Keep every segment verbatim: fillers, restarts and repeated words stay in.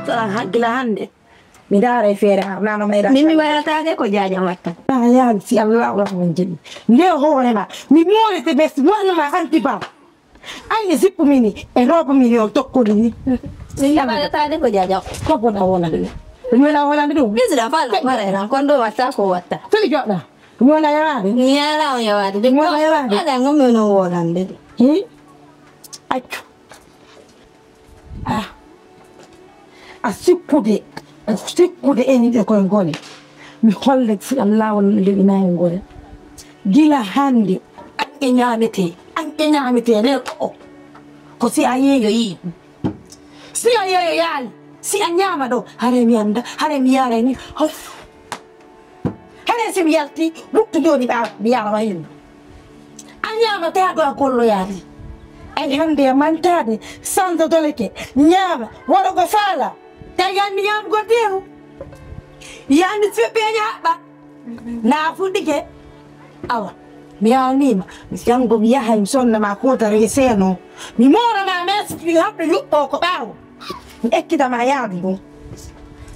Gila hannde. Mi ndaara e feere ar nano mayra. Min mi wayataake ko jaaja watta. Yaa si Allah Allah on jeɗi. Nde hoore ma. Mi moolete bes walla ma anti ba. Ay e zippu mini e robe mini on tokkori ni. Min mi wayataake ko jaaja. Ko bona wona de. Mi wala wala de. Bisira fala mare na kondo watta ko watta. Tuli jodda. Mi wala yawaade. Mi yala on yawaade. Mi wala yawaade. Ala ngam no wonande. Hi. Accu. Ah. A sikkude, a sikkude en yiɗe koye ngole. Mi holle si Allah walla nde ina e ngole. Gila hannde, anke ñaamete, anke ñaamete ne ko. Ko si a yeeyo yi. Si a yeeyo yaali, si a ñaama ɗo, hare mi annda, hare mi yaara ni. Hof. Hare si mi yalti, ruttu jooni ɓaawo, mi yaara ma yimɓe. A ñaama tawa ɗo a golloyaani. Ay hannde e mantaade, santo doleke, ñaama, waɗa ko faala. Tawi yanni ñaamgol teeru. Yanni si ɓe ñaaɓa. Na fuɗɗike. Awa, mi yaaniima. Janngo mi yahay mi sonna ma kootare e seeno. Mi moora ma mes mi haɓɓe yuɓɓo ko ɓaawo. Mi ekkita ma yaadu ndu.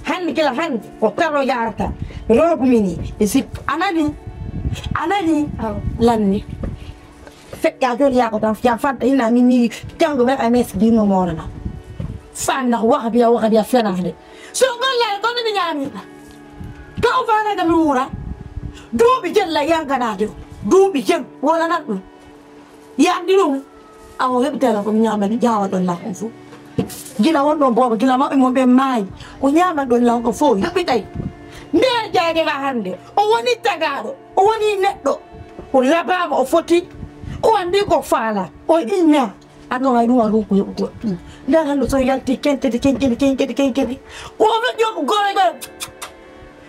Hannde gila hannde ko karo yarata. Robe mini e zip. A nani? A nani? Lanni. Feƴƴa jooni yaa ko tan fiya fanta ina min ni janngo men a mes bino moorana. Fan na waka biya waka biya fenande. So golla e kono mi ñaami. Ka o fana da mi wura. Duuɓi jella yanganaade. Duuɓi jel wala nan ɗum. Yandi ɗum. Awo heɓtera ko mi ñaama mi jaawa ɗon lan on fof. Gila won ɗon booba gila maɓɓe mon ɓe maayi. Ko ñaama ɗon lan ko fof heɓitay. Nde jaade ma hannde o woni tagaaɗo. O woni neɗɗo, o labaama, o foti, o anndi ko faala, o inna. Ano ay ɗum a ɗum ko yoɓugo. Nda hannde so yalti kenkedi, kenkedi, kenkedi, kenkedi. O ɓe joɓu gore gore.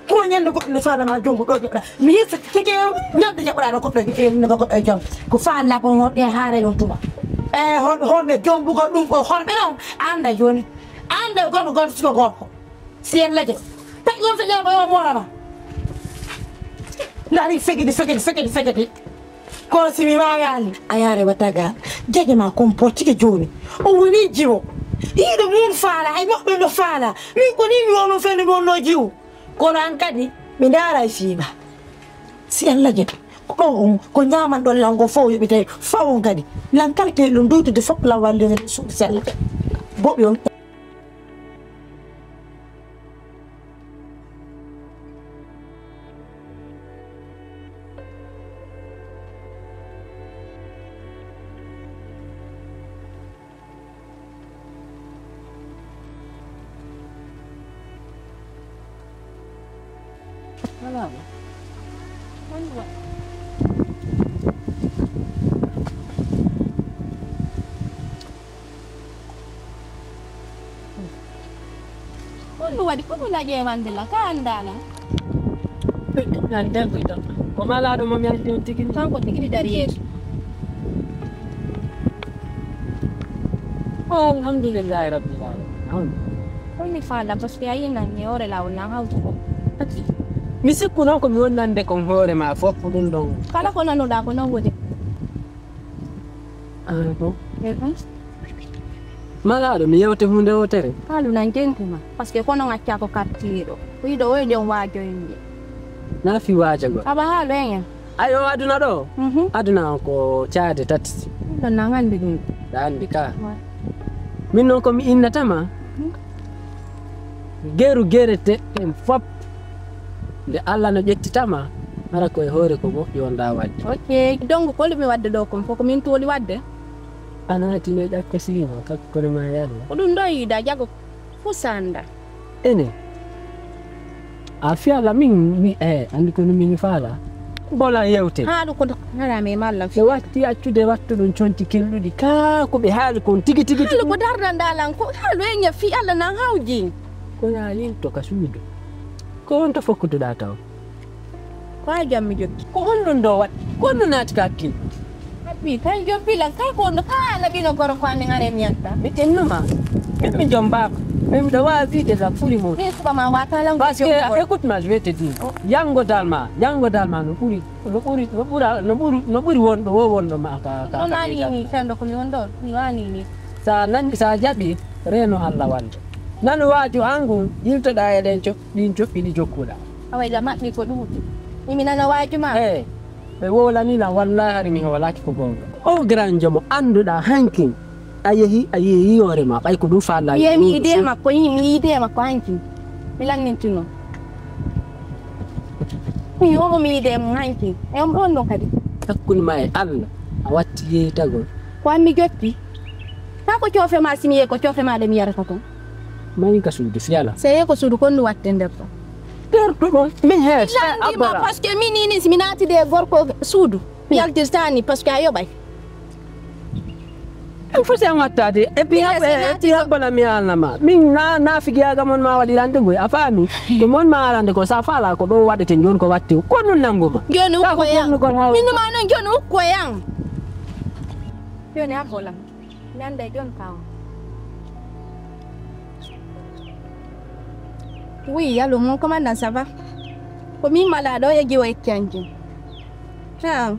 Ko ñande goɗɗo ne faala ma jonngo ɗo joɓɗa. Mi yesa keke ñande jaɓɓaɗa ɗo goɗɗo e goɗɗo e jom. Ko faala ko honɗe haare on tuma. E honɓe honɓe jombugo ɗum ko honɓe on annda jooni. Annda goɗɗo goɗɗo siko gorko. Si en laje. Taƴi on feƴƴa ko yo moorama. Ndari fegidi fegidi fegidi fegidi. Ko si mi maayani a yaare wataga. Jage ma kon portike jooni. O woni jiwo. Iɗo mun faala ay moɓɓe no faala. Min ko ni mi wono fende mi wonno jiwo. Kono an kadi mi ndaara e fiima. Si en laje. Ko ɗo on ko ñaaman ɗon lango fof yoɓitay faw on kadi. Lan kala kay ɗum duutude fof lan wallirede suuɗi sella. Boɓi on. Voilà. Honɗum waɗi ko ɗum laƴe wande la ka anndaana? Nani darguy tan ko malaaɗo mo mi anndi on tigi ni. Kanko tigi ni dari yeeso. O alhamdulillahi rabbil alamin. Holmi faala parce que a yinan e hoore laawol nan hawti. Mi sikku noon ko mi wonnande kon hoore ma fof ɗum ɗon. Kala ko nanoɗaa ko noon woni. An ko malaaɗo mi yewte huunde wootere. Kaalu nan jentuma parce que kono ngacca ko kartiiɗo ko yiɗo oye ɗen waajoyinde. Na fi waajagol. Aba haalu en en. Ayo aduna ɗo. Mhm. Aduna on ko caade tati. Ɗon nan anndi ɗum. Ɗa anndi ka. Min noon ko mi innatama. Geru gereteɗen fop nde Allah no ƴettitama hara koye hoore ko moƴƴi wonda wadde. Ok. Donc ko holmi wadde ɗo kon fof ko min tooli wadde. Ana tino ƴakka sino kakko kono ma yalla. Ko ɗum ɗo yiida jago fusanda. Ene a fiyala min mi e andi kono min faala bola yewte. Ha ɗum ko ngarami e mallam. Ɓe watti accude wattu ɗum conci kelɗuɗi ka ko ɓe haali kon tigi tigi tigi. Ko dardanɗa lan ko haalu e ñafi Allah nan hawji. Ko yaalin to ka suudu ko on to fokkuduɗa taw. Ko ha jammi jokki. Ko honɗum ɗo waɗi ko honɗum naati ka hakkil. Abbi kan joppi lan ka ko on ka labino goro ko amin are mi yatta. Mi tennuma min mi jom baba min miɗo wawa wiide la fuli mo. Min suba ma wata lan parce que écoute ma je vais te dire yango dalma yango dalma no ɓuri no ɓuri no ɓura no ɓuri no ɓuri wonɗo wo wonɗo ma ka ka. Ɗo nani ni sendo ko mi wonɗo mi wani ni. Sa nani sa jaɓi reno Allah wande. Nano waaju an ngun, yiltoɗaa e ɗen co-, ɗin coɓɓi ɗi jokkuɗaa. Awa, ila maɓɓi ko ɗuuɗi. Imi nano waaju ma. Eh, ɓe wowlanii lan, wallaahi hari mi hoolaaki ko goonga. O grand jomo annduɗaa hankin, a yehi, a yehi hoore ma, ɓay ko ɗum faala. Yehi mi yiide makko, yi-, mi yiide makko hankin. Mi lannintino. Mi yomo mi yiide mo hankin. E on ɗon ɗon kadi. Hakkunde ma e Allah, a watti yeeytagol. Ko an mi jotti. Kaa ko coofe ma, si mi yehi ko coofe ma ɗe mi yarata kon. Mayi ka suudu fiyala. Seye ko suudu kon ndu watte nder ɗon. Nder ɗo ɗon, min he, Lanndima, parce que min ni, ni, si mi naati de gorko suudu, mi yaltirtaani, parce que a yoɓay. En foti en wattaade. Et puis, Min hab-, et puis, habbola mi haalna ma. Min na, na figiyaaga mon ma waɗirande goy. A faami? Ko mon ma haalande ko, sa faala ko ɗo waɗete jooni ko watte. Ko nun nanngu ma. Jooni ukko yan. Min ma non jooni ukko yan. Jooni habbola. Mi annday jon kaw. Oui, allô, mon commandant, ça va? Ko min malaaɗo e jiwo e canji. Ha.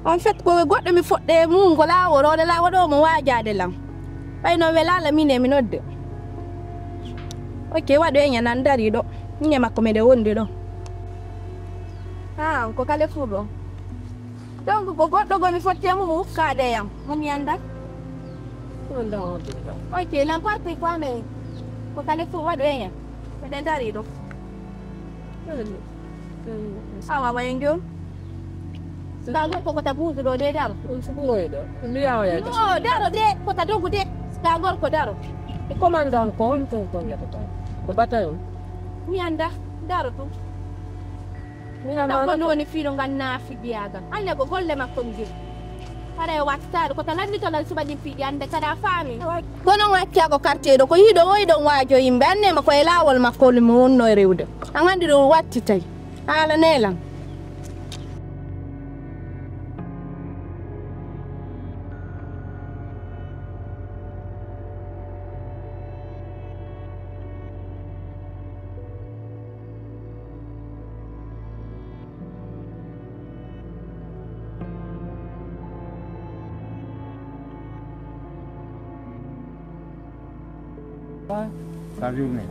En fait, ko goɗɗo mi foɗɗe mum, ko laawol, o laawol ɗo mo waajaade lan. Ɓay no welaala min e mi nodde. Ok, waɗu e ñanan dari ɗo. Min e makko meɗe wondi ɗo. Ha, ko kale fuu ɗo. Donc, ko goɗɗo go mi fotti e mum ukkaade yam. Mo mi annda. Ok, lan parti quoi, mais ko kale fuu waɗu e yam. Meɗen dari ɗo. Awa, wayen joom. Ka gorko ko ta buusu ɗo de daro. On suɓuroy ɗo. Mi yawa ya. No, daro de, ko ta dogu de. Ka gorko daro. E commandant ko on ton ton yata ton. Ko bataillon. Mi annda, daro ɗum. Min a Ɗam ko maanata. Nooni fii ɗo ngan naafi biyaagal. Alle ko golle makko ngir. Haray wattaade ko tan anndi to lan suɓa ɗin piiji annde kada faami. Kono on acca ko quartier ɗo ko yiɗo o yiɗon waajo yimɓe annema ko e laawol makko mo wonno e rewde. An anndi ɗum wattitay. Haala nelan. Ta journée.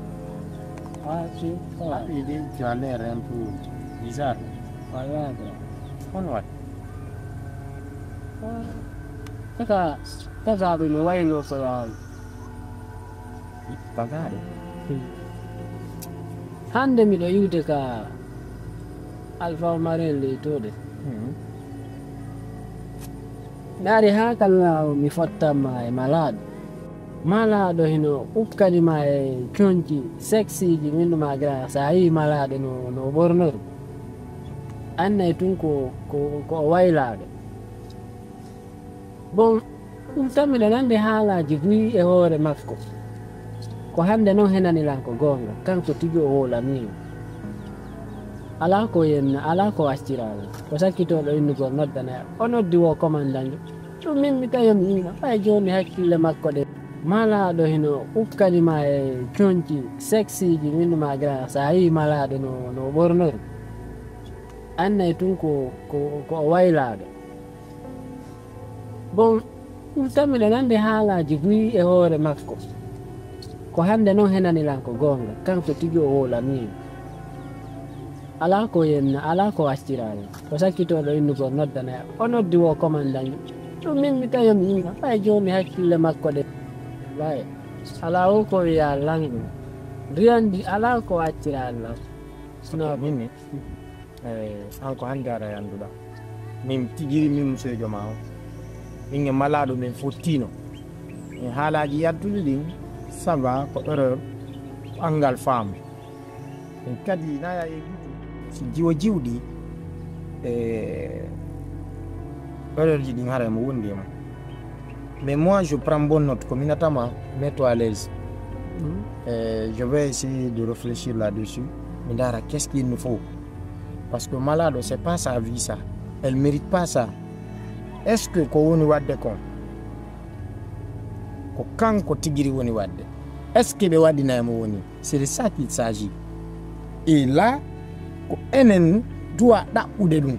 Ah, si. Ah, il est, tu as l'air un peu bizarre. Voilà, quoi. On what? Kaka, kaka ɓe no wayno ko laawi. Bagaaɗo. Hannde miɗo iwde ka Alpha Omar en leytoode. Mhm. Mi ari haa kala mi fottanma e malaaɗo. Malaaɗo hino ukkani ma e conci seksiiji, min ma gira, so a yii malaaɗo no, no ɓornori. Annay tun ko, ko, ko o waylaaɗo. Bon, ɗum tan miɗo nandi haalaaji buy e hoore makko. Ko hannde noon henani lan ko goonga, kanko tigi o wowlanii. Alaa ko yenna, alaa ko accira lan. Ko sakkitooɗo innugol noddana, o noddi wo commandant. Ɗum min mi tawi mi yiino, ɓay jooni hakkille makko ɗe. Malaaɗo hino ukkani ma e conci seksiiji, min ma gira, so a yii malaaɗo no, no ɓornori. Annay tun ko, ko, ko o waylaaɗo. Bon, ɗum tan miɗo nandi haalaaji buy e hoore makko. Ko hannde noon henani lan ko goonga, kanko tigi o wowlanii. Alaa ko yenna, alaa ko accira lan. Ko sakkitooɗo innugol noddana, o noddi wo commandant. Ɗum min mi tawi mi yiino, ɓay jooni hakkille makko ɗe. Ɓay, alaa o ko wiya lan ɗum. Riyandi alaa ko accira lan. No. Min ni, Eh, an ko hannde aɗa annduɗa. Min tigi min musoyjo ma o. Min e malaaɗo min fottino. E haalaaji yaltuɗi ɗin, ça va, ko erreur ɓanngal faamu. Min kadi naya e si jiwo jiwɗi, e erreur ji ɗin haray mo wondi e mum. Mais moi, je prends bonne note, ko minatama, mets-toi à l'aise. Mhm. Euh, je vais essayer de réfléchir là-dessus. Mi ndaara, qu'est-ce qu'il nous faut? Parce que malade, c'est pas sa vie, ça. Elle mérite pas ça. Est-ce que ko woni waɗde kon? Ko kanko tigiri woni waɗde. Est-ce que ɓe waɗinay mo woni? C'est de ça qu'il s'agit. Et là, ko enen duwa ɗaɓɓude ɗum.